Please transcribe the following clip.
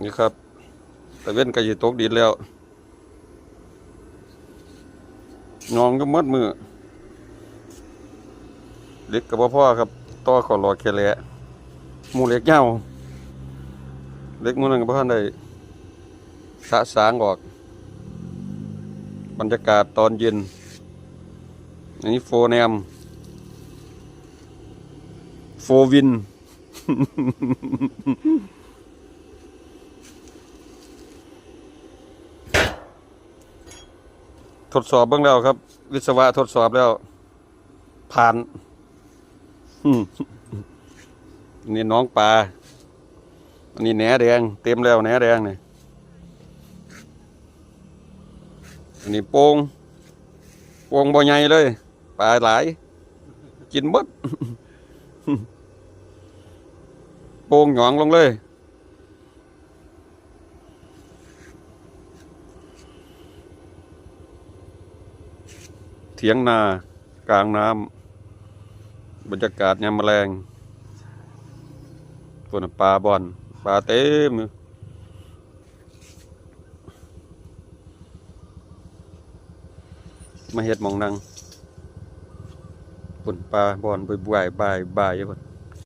ນີ້ຄັບ ຕາເວັນໃກ້ຊິຕົກດິນແລ້ວ ຍ່ອງຢູ່ໝົດມື້ ເຫຼັກກໍບໍ່ພໍຄັບ ຕໍ່ເຂົ້າຫຼອກແຄ່ແຫຼະ ໝູ່ເຫຼັກຍາວ ເຫຼັກໝູ່ນັ້ນກໍບໍ່ທັນໄດ້ສະສາງອອກ. ບັນຍາກາດຕອນເຢັນ ອັນນີ້ໂຟແນມ ໂຟວິນ ທົດສອບເບິ່ງແລ້ວຄັບ ວິດສະວະທົດສອບແລ້ວ ຜ່ານ. ນີ້ໜອງປາ ອັນນີ້ແໜແດງ ເຕັມແລ້ວແໜແດງນີ້ ອັນນີ້ໂປ່ງ ໂປ່ງບໍ່ໃຫຍ່ເລີຍ ປາຫຼາຍ ກິນໝົດ ໂປ່ງຫຍອງລົງເລີຍ. ຖຽງນາກາງນ້ຳ ບັນຍາກາດຍາມມະແລງ ພຸ້ນນະ ປາບ່ອນ ປາເຕັມຢູ່. ມາເຮັດໝ່ອງນັ່ງ ພຸ້ນປາບ່ອນບວຍໆ ບາຍໆ ຢູ່ພຸ້ນ